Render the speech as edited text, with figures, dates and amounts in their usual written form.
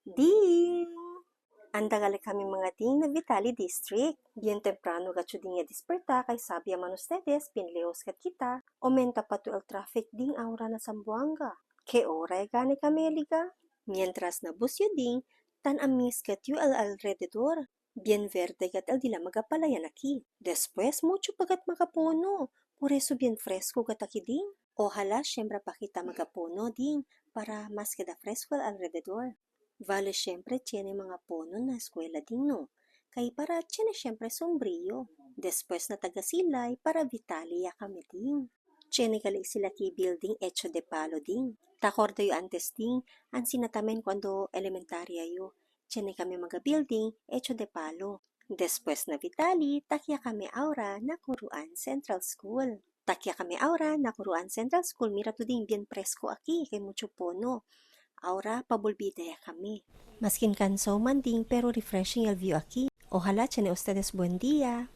Ding! Anda gali kami mga ding na Vitali District. Bien temprano gatcho ding ya desperta kay sabi man ustedes bien lejos kat kita. Aumenta pa to el traffic ding aura na Zamboanga. Ke ora e gani kami liga? Mientras na busyo ding, tan amis kat yu el alrededor. Bien verde gat el dila magapalayan aquí. Después mucho pagat makapuno. Por eso bien fresco gat aquí ding. Ojalá siempre pa kita magapuno ding para mas queda fresco el alrededor. Vale siempre tiene mga puno na eskwela ding no. Kay para tiene siempre sombrillo. Después na tagasilay para Vitalia kami ding. Tiene gali sila ki building hecho de palo ding. Takordo yo antes ding, ang sinatamen cuando elementaria yo. Tiene kami mga building hecho de palo. Después na Vitali, takya kami aura na Kuruan Central School. Takya kami aura na Kuruan Central School, mira to ding bien presko aquí kay mucho pono. Aura pabulbida ya kami. Maskin kanso man ding pero refreshing el view aquí. Ojalá tiene ustedes buen día.